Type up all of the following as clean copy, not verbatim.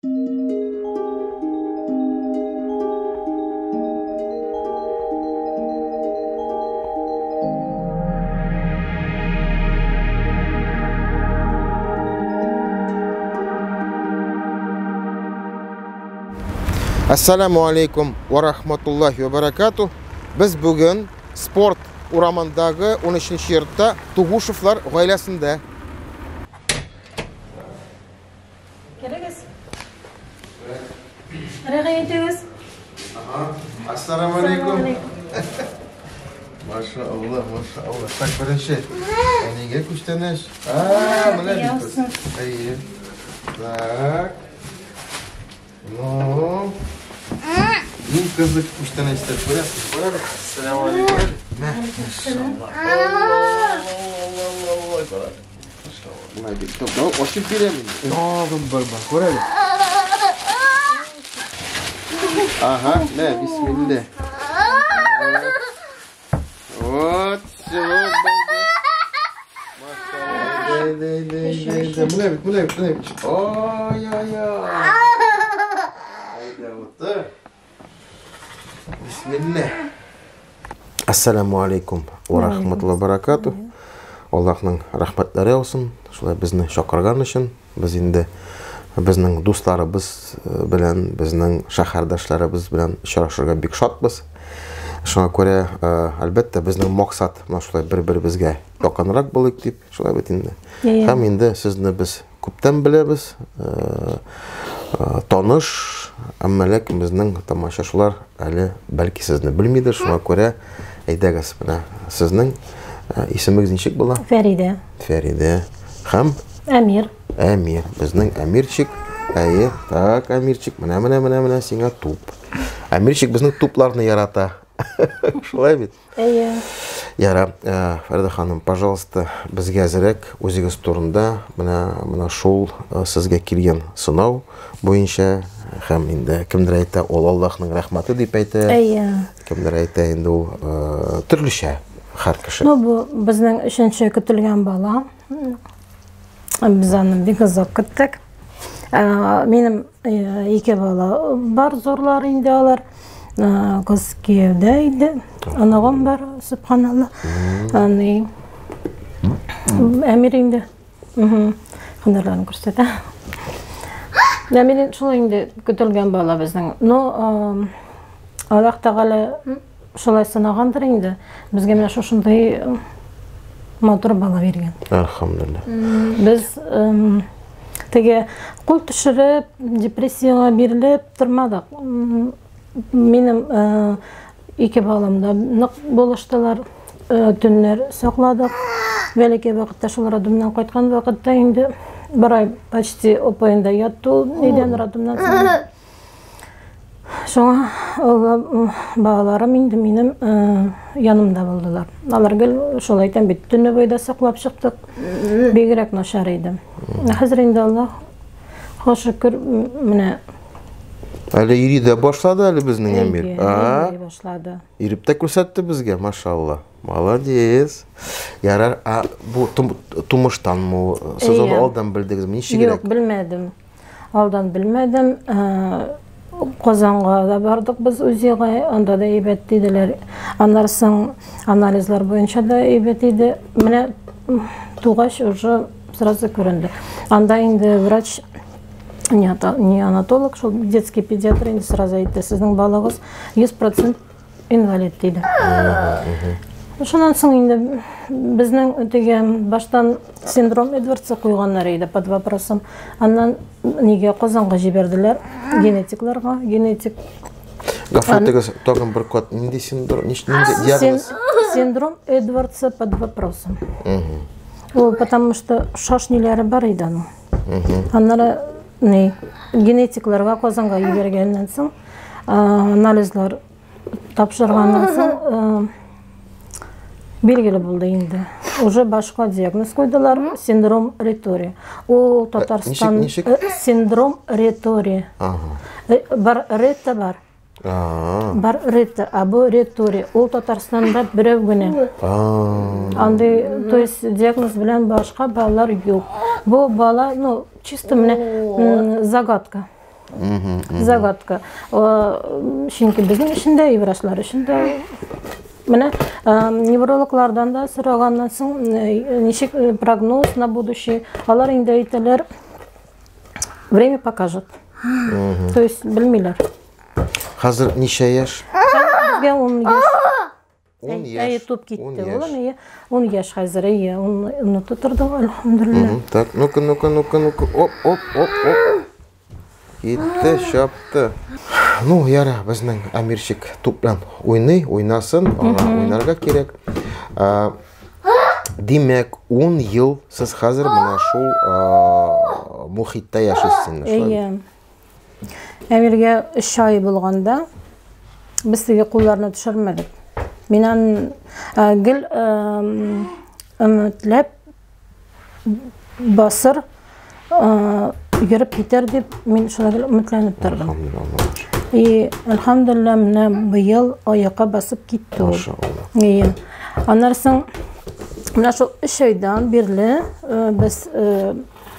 Ассаламу алейкум ва рахматуллахи ва баракату. Без бүген спорт урамындагы 13 йортта Тугушевлар гаиләсендә. Керегез. Рәхим итегез. Ассаламу алейкум. Маша Аллах, маша Аллах. Так, беренче. Әнигә күчтәнәч. А, менә бит. Әйе. Так. Ну. Иң кызык күчтәнәчләр күрәсез. Күрәбез. Ассаламу алейкум. Мә. Алла, Алла, Алла. Менә бит. Давай ачып бирәм инде. Тагын бер бар. Күрәбез. Ага, мә, бисмилла. Вот, все, Менә бит, менә бит, менә бит. Ай-яй-яй. Әйдә, утыр. Бисмилла. Ассаламу алейкум ва рахматуллаһи ва баракатуh. Аллаһның рәхмәтләре яусын, шулай безне чакырган өчен. Без инде безнең дусларыбыз белән, безнең шәһәрдәшләребез белән очрашырга бик шатбыз. Шуңа күрә, әлбәттә, безнең максат менә шулай бер-беребезгә якынрак булыйк дип, шулай бит инде. Һәм инде сезне без күптән беләбез, таныш, әмма ләкин безнең тамашачылар әле бәлки сезне белмидер, шуңа күрә әйдәгез менә сезнең исемегез ничек була? Фәридә. Фәридә. Һәм Әмир. Әмир. Безнең Әмирчик. Әйе, так, Әмирчик, менә менә менә менә сиңа туп. Әмирчик безнең тупларны ярата. Шулай бит? Әйе. Яра, Фәридә ханым, пожалуйста, безгә әзрәк үзегез турында менә менә шул сезгә килгән сынау буенча һәм инде кемдер әйтә, ул Аллаһның рәхмәте дип әйтә. Әйе. Кемдер әйтә инде ул төрлечә һәр кеше. Ну, бу безнең өченче көтелгән бала. Без аны бик озак көттек. Минем ике бала бар, зурлар инде алар. Кыз кияүдә инде. Оныгым бар, субханалла. Аны Әмир инде. Һөнәрләрен күрсәтә. Әмир шулай инде көтелгән бала безнең. Но Аллаһ Тәгалә шулай сынагандыр инде. Безгә менә шушындый матур бала биргән. Әлхәмдүлилләһ. Без теге кул төшереп, депрессиягә бирелеп тормадык. Минем ике балам да нык булыштылар. Төннәр сакладык. Бәләкәй вакытта шул роддомнан кайткан вакытта инде бер ай почти ОПНда ятты ул, нидән роддомнан соң. Шуңа олы балаларым инде минем янымда булдылар. Алар гел шулай әйтәм бит, төне буе да саклап чыктык. Бигрәк начар иде. Хәзер инде Аллаһка шөкер, менә Әле йөри дә башлады әле безнең Әмир. Йөри башлады. Йөреп тә күрсәтте безгә, машалла. Молодец. Ярар, а бу тумыштанмы? Сез аны алдан белдегезме? Ничегрәк? Юк, белмәдем. Алдан белмәдем. Казанга да бардык без УЗИга, анда да әйбәт диделәр. Аннан соң анализлар буенча да әйбәт иде. Менә тугач уже сразу күренде. Анда инде врач неонатолог, шул детский педиатр инде сразу әйтте, сезнең балагыз 100% инвалид диде. Шуннан соң инде безнең теге баштан синдром Эдвардса куйганнар иде под вопросом. Аннан нигә Казанга җибәрделәр генетикларга, генетик. Гафу итегез, тагын бер кат нинди синдром, нинди диагноз? Синдром Эдвардса под вопросом. Ул потому что шаш ниләре бар иде аның. Аннары ни генетикларга Казанга җибәргәннән соң анализлар тапшырганнан соң билгеле булды инде. Уже башка диагноз куйдылар, синдром Ретори. Ул Татарстан синдром Ретори. Бар Ретта бар. Бар Ретта, а бу Ретори. Ул Татарстанда берәү генә. Андый, то есть диагноз белән башка балалар юк. Бу бала, ну, чисто менә загадка. Загадка. Чөнки безнең өчен дә, и врачлар өчен дә. Менә неврологлардан да сораганнан соң, ничек прогноз на будущее, алар инде әйтәләр, время покажет. То есть белмиләр. Хәзер ничә яшь? Безгә 10 яшь. 10 яшь. Әйе, туп китте. Улым, әйе. 10 яшь хәзер, әйе. Ун тутырдык, әлхәмдүлилләһ. Так, ну-ка, ну-ка, ну-ка, ну-ка. Оп, оп, оп, оп. Китте, чапты. Ну, яра, безнең Әмирчик туп белән уйный, уйнасын, аңа уйнарга кирәк. Димәк, 10 ел сез хәзер менә шул мохиттә яшисез инде, шулай бит? Әйе. Әмиргә 3 ай булганда без теге кулларны төшермәдек. Мин аны гел өметләп басыр, йөреп китәр дип мин шулай гел өметләнеп тордым. И әлхәмдүлилләһ, менә быел аякка басып китте ул. Машалла. Аннан соң менә шул 3 айдан бирле без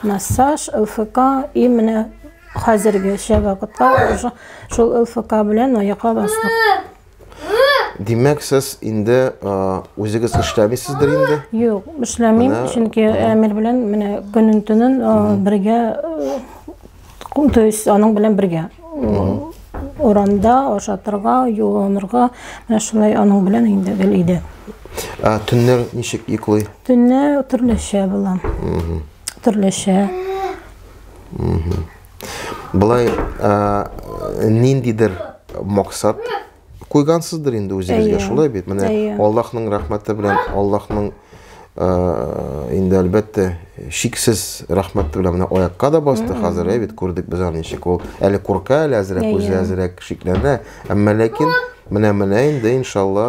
массаж, ЛФК и менә хәзергечә вакытка уже шул ЛФК белән аякка бастык. Димәк, сез инде үзегез эшләмисездер инде? Юк, эшләмим, чөнки Әмир белән менә көнен-төнен бергә, то есть аның белән бергә. Урамда ашатырга, юынырга, менә шулай аның белән инде гел өйдә. Ә төннәр ничек йоклый? Төннәр төрлечә була. Төрлечә. Болай ниндидер максат куйгансыздыр инде үзегезгә, шулай бит? Менә Аллаһның рәхмәте белән, Аллаһның инде әлбәттә шиксез рәхмәте белән менә аякка да басты хәзер, әй бит, күрдек без аны ничек ул әле курка, әле әзрәк үзе әзрәк шикләнә, әмма ләкин менә инде иншалла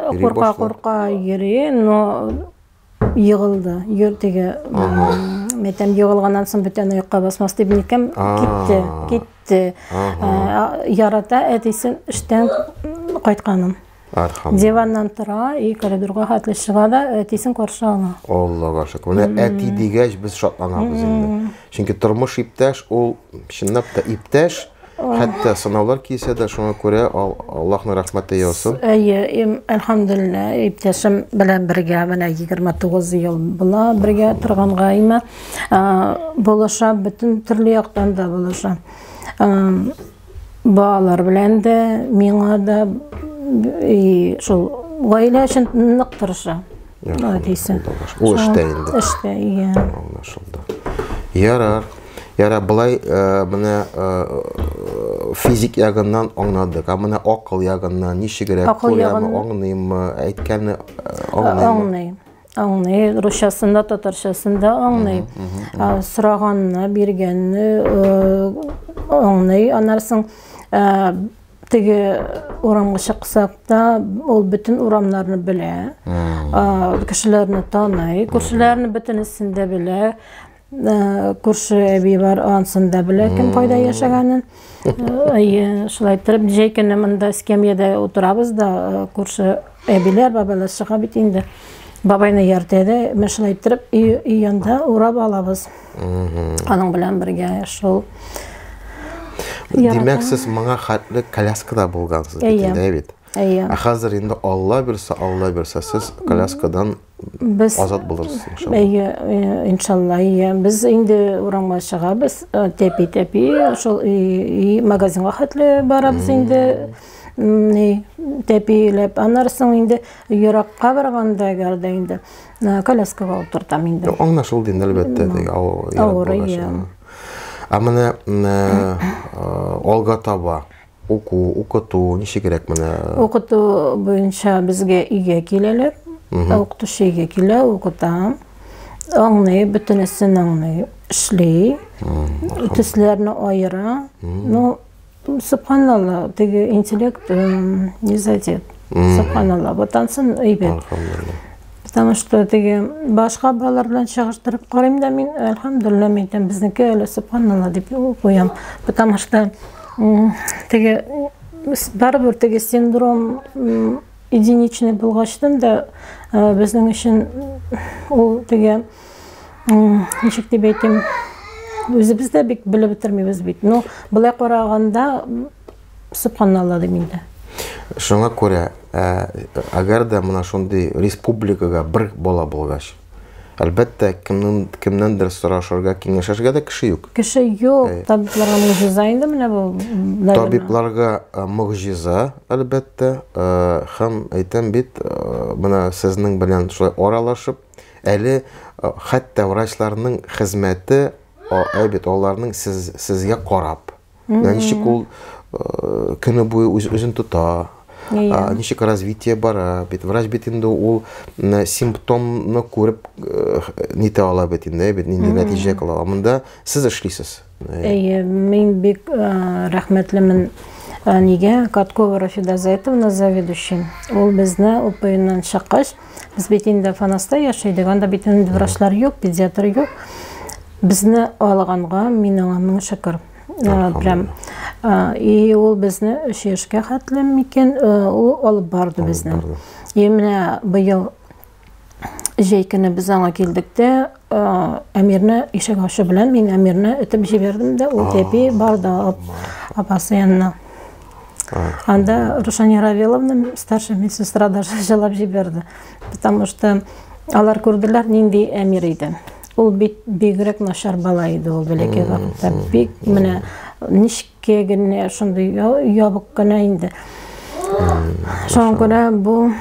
курка-курка йөри, но егылды. Йөр теге, мәйтәм, егылганнан соң бүтән аякка басмас дип никем китте, китте. Ярата әтисен эштән кайтканын. Диваннан тора, и коридорга хәтле чыга да, әтисен каршы ала. Аллага шөкер. Менә әти дигәч без шатланабыз инде. Чөнки тормыш иптәш ул чынлап та иптәш. Хәтта сынаулар килсә дә, шуңа күрә Аллаһның рәхмәте яусын. Әйе, әлхәмдүлилләһ, иптәшем белән бергә менә 29 ел була бергә торганга имә. Булыша, бөтен төрле яктан да булыша. Балалар белән дә, миңа да, и шул гаилә өчен нык тырыша. Әтисе. Ул эштә инде. Эштә, иә. Аңлашылды. Ярар. Ярар, былай менә физик ягыннан аңладык. Ә менә акыл ягыннан ничегрәк күрәме, аңлыймы, әйткәнне аңлыймы? Аңлый. Аңлый, русчасын да, татарчасын да аңлый. Сораганны, биргәнне аңлый. Аннан соң теге урамга чыксак та, ул бөтен урамнарны белә. Кешеләрне таный, күршеләрне бөтенесен дә белә. Күрше әби бар, анысын да белә, кем кайда яшәгәнен. Әйе, шулай иттереп, җәй көне монда эскәмиядә утырабыз да, күрше әбиләр, бабайлар чыга бит инде. Бабайны ияртә дә, менә шулай иттереп, өй янында урап алабыз. Аның белән бергә шул. Димәк, сез моңа хәтле коляскада булгансыз бит инде, әй бит? Әйе. Ә хәзер инде Алла бирсә, Алла бирсә, сез коляскадан Без азат булырсыз, иншалла. Әйе, иншалла, әйе. Без инде урамга чыгабыз, тәпи-тәпи, шул магазинга хәтле барабыз инде, ни, тәпиләп. Аннары соң инде еракка барганда, әгәр дә инде коляскага утыртам инде. Аңлашылды инде, әлбәттә, теге авыр, әйе. Ә менә алга таба уку, укыту ничегрәк менә? Укыту буенча безгә өйгә киләләр. Укытучы өйгә килә, укыта. Аңлый, бөтенесен аңлый, эшли. Төсләрне аера. Ну, субханалла, теге интеллект не задет. Субханалла, вот ансын әйбәт. Потому что теге башка балалар белән чагыштырып карыйм да мин, әлхәмдүлилләһ, мин әйтәм, безнеке әле субханалла дип куям. Потому что теге барыбер теге синдром единичный булгачтын да безнең өчен ул теге ничек дип әйтим, Үзебез дә бик белеп бетермибез бит. Ну, болай караганда, сөбханалла дим инде. Шуңа күрә, әгәр дә менә шундый республикага бер бала булгач, әлбәттә, кемнән кемнәндер сорашырга, киңәшергә дә кеше юк. Кеше юк, табибларга могҗиза инде менә бу. Табибларга могҗиза, әлбәттә, һәм әйтәм бит, менә сезнең белән шулай аралашып, әле хәтта врачларның хезмәте, әй бит, аларның сез, сезгә карап, ничек ул көне буе үз үзен тота, ничек развитие бара бит. Врач бит инде ул симптомны күреп нитә ала бит инде, бит нинди нәтиҗә кыла ала. Монда сез эшлисез. Әйе, мин бик рәхмәтлемен нигә Каткова Рафида Зайтовна, заведующий. Ул безне ОПНнан чыккач, без бит инде Фанаста яши идек, анда бит инде врачлар юк, педиатр юк. Безне алганга мин аңа мең шөкер. Прям и ул безне 3 яшькә хәтле микән, ул алып барды безне. И менә быел җәй көне без аңа килдек тә, Әмирне ишек ачу белән мин Әмирне этеп җибәрдем дә, ул тәпи барды апасы янына. Анда Рушания Равиловна, старшая медсестра, даже җылап җибәрде. Потому что алар күрделәр, нинди Әмир иде. Ул бит бигрәк начар бала иде ул бәләкәй вакытта. Бик менә нечкә генә, шундый ябык кына инде. Шуңа күрә бу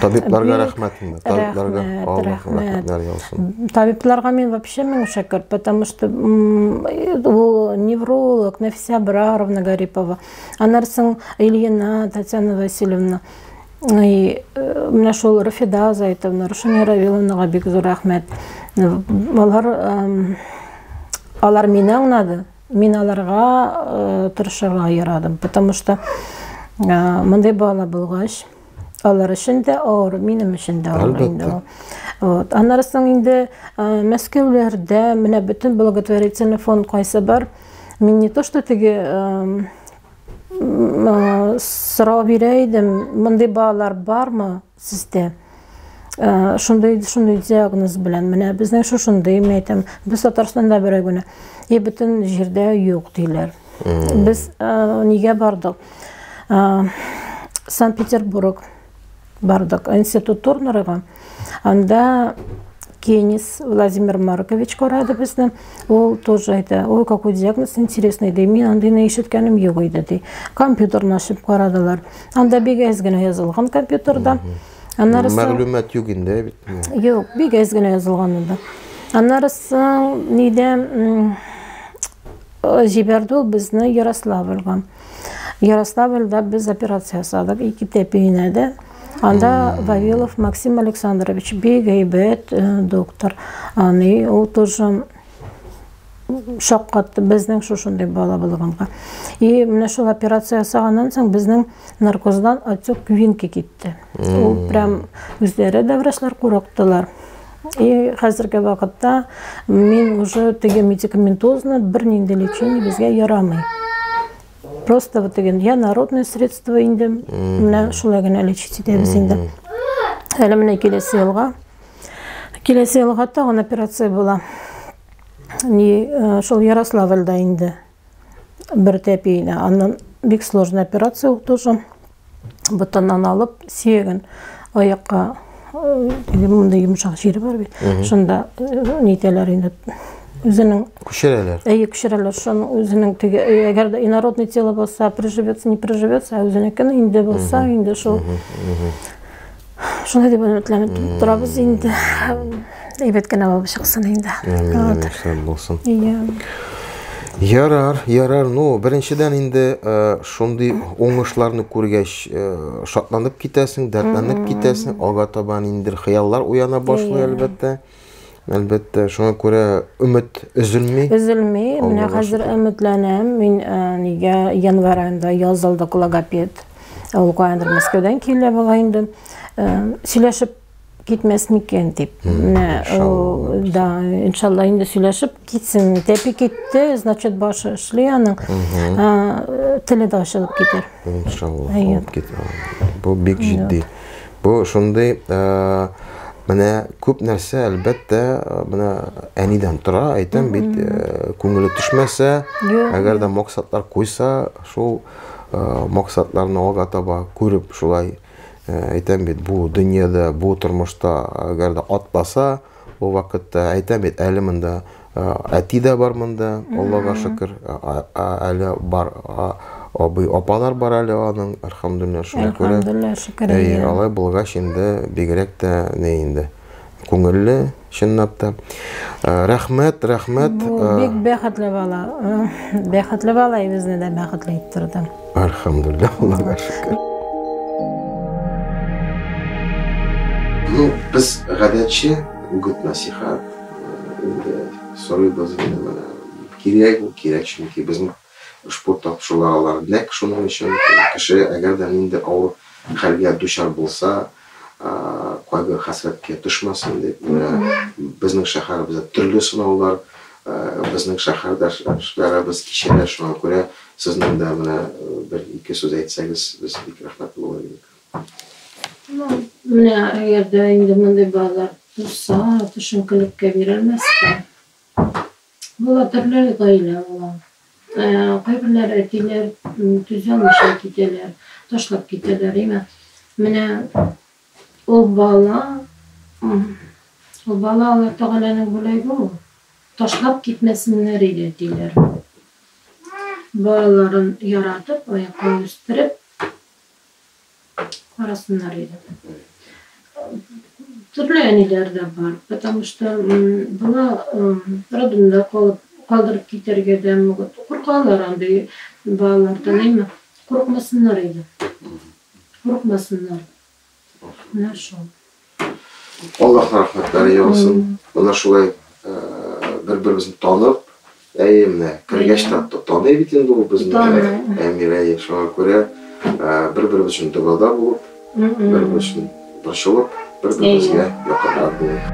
Табибларга рәхмәт инде. Табибларга Аллаһ рәхмәтләр яусын. Табибларга мин вообще мең шөкер, потому что ул невролог Нәфисә Абраровна Гарипова, аннан соң Ильина Татьяна Васильевна, и менә шул Рафида Зайтовна, Рушания Равиловнага бик зур рәхмәт. Алар мине аңлады, мин аларга тырышырга ярадым, потому что мондый бала булгач, алар өчен дә авыр, минем өчен дә авыр инде ул. Вот. Аннары соң инде Мәскәүләрдә менә бөтен благотворительный фонд кайсы бар, мин не то что теге сорау бирә идем, мондый балалар бармы сездә? Шундый шундый диагноз белән, менә безнең шушындый, мин әйтәм, без Татарстанда берәү генә. И бөтен җирдә юк диләр. Без нигә бардык? Санкт-Петербург бардык, институт Турнерга. Анда Кенис Владимир Маркович карады безне. Ул тоже әйтә: «Ой, какой диагноз интересный», ди. «Мин андыйны ишеткәнем юк иде», ди. Компьютерны ачып карадылар. Анда бик әз генә язылган компьютерда. Аннары мәгълүмат юк инде бит. Юк, бик әз генә язылган анда. Аннары соң нидә җибәрде ул безне Ярославльга. Ярославльда без операция ясадык, ике тәпиенә дә. Анда Вавилов Максим Александрович бик әйбәт доктор. Аны ул тоже шаккатты безнең шушындый бала булганга. И менә шул операция ясаганнан соң безнең наркоздан отек Квинке китте. Ул прям үзләре дә врачлар курыктылар. И хәзерге вакытта мин уже теге медикаментозно бернинди лечение безгә ярамый. Просто вот теге я народное средство инде, менә шулай генә лечить итәбез инде. Әле менә киләсе елга тагын операция була. Ни шул Ярославльда инде бер тәпиенә. Аннан бик сложный операция ул тоже. Ботыннан алып, сөяген аякка, теге мондый йомшак җире бар бит. Шунда нитәләр инде үзенең Күчерәләр. Әйе, күчерәләр. Шуның үзенең теге, әгәр дә инородный тело булса, приживется, не приживется, ә үзенекен инде булса, инде шул. Шулай дип өметләнеп торабыз инде. Әйбәт кенә булып чыксын инде. Амин, амин, булсын. Әйе. Ярар, ярар. Ну, беренчедән инде шундый уңышларны күргәч, шатланып китәсең, дәртләнеп китәсең, алга таба ниндидер хыяллар уяна башлый, әлбәттә. Әлбәттә, шуңа күрә өмет өзелми. Өзелми. Менә хәзер өметләнәм. Мин нигә январь аенда язылдык логопед. Ул каяндыр Мәскәүдән килә була инде. Сөйләшеп китмәс микән дип. Менә, да, иншалла инде сөйләшеп китсен. Тәпи китте, значит, башы эшли аның. Теле дә ачылып китер. Иншалла, алып китер. Бу бик җитди. Бу шундый Менә күп нәрсә, әлбәттә, менә әнидән тора, әйтәм бит, күңеле төшмәсә, әгәр дә максатлар куйса, шул максатларны алга таба күреп шулай әйтәм бит, бу дөньяда, бу тормышта әгәр дә атласа, Бу вакытта әйтәм бит, әле монда әти дә бар монда, Аллага шөкер, әле бар абый, апалар бар әле аның, әлхәмдүлилләһ, шуңа күрә. Әлхәмдүлилләһ, шөкер. Әйе, алай булгач инде бигрәк тә ни инде күңелле, чынлап та. Рәхмәт, рәхмәт. Бу бик бәхетле бала. Бәхетле бала безне дә бәхетле иттерде. Әлхәмдүлилләһ, Аллага шөкер. Ну, без гадәтче үгет насихат инде сорыйбыз инде менә кирәк ул кирәк, чөнки безнең ошбу тапшырулар алар нәкъ шуның өчен кеше әгәр дә нинди авыр хәлгә дучар булса, кайгы хәсрәткә төшмәсен дип, менә безнең шәһәребездә төрле сынаулар, безнең шәһәрдәшләребез кичерә, шуңа күрә сезнең дә менә бер-ике сүз әйтсәгез, без бик рәхмәтле булыр идек. Ну, менә әгәр дә инде мондый балалар туса, төшенкелеккә бирелмәскә. Була төрле гаилә була. Кайберләр әтиләр түзә алмыйча китәләр, ташлап китәләр, әйме. Менә ул бала, ул бала Алла Тәгаләнең бүләге ул. Ташлап китмәсеннәр иде әтиләр. Балаларын яратып, аякка үстереп, Карасыннар иде. Төрле әниләр дә бар, потому что бала роддомда калып, калдырып китәргә дә могут. Куркалар андый балалардан, әйме? Курыкмасыннар иде. Курыкмасыннар. Менә шул. Аллаһның рәхмәтләре яусын. Менә шулай бер-беребезне танып, әйе, менә кергәч тә таный бит инде ул безне. Әмир, әйе, шуңа күрә бер-беребез өчен догада булып, бер-беребез өчен борчылып, бер-беребезгә якынрак булыйк.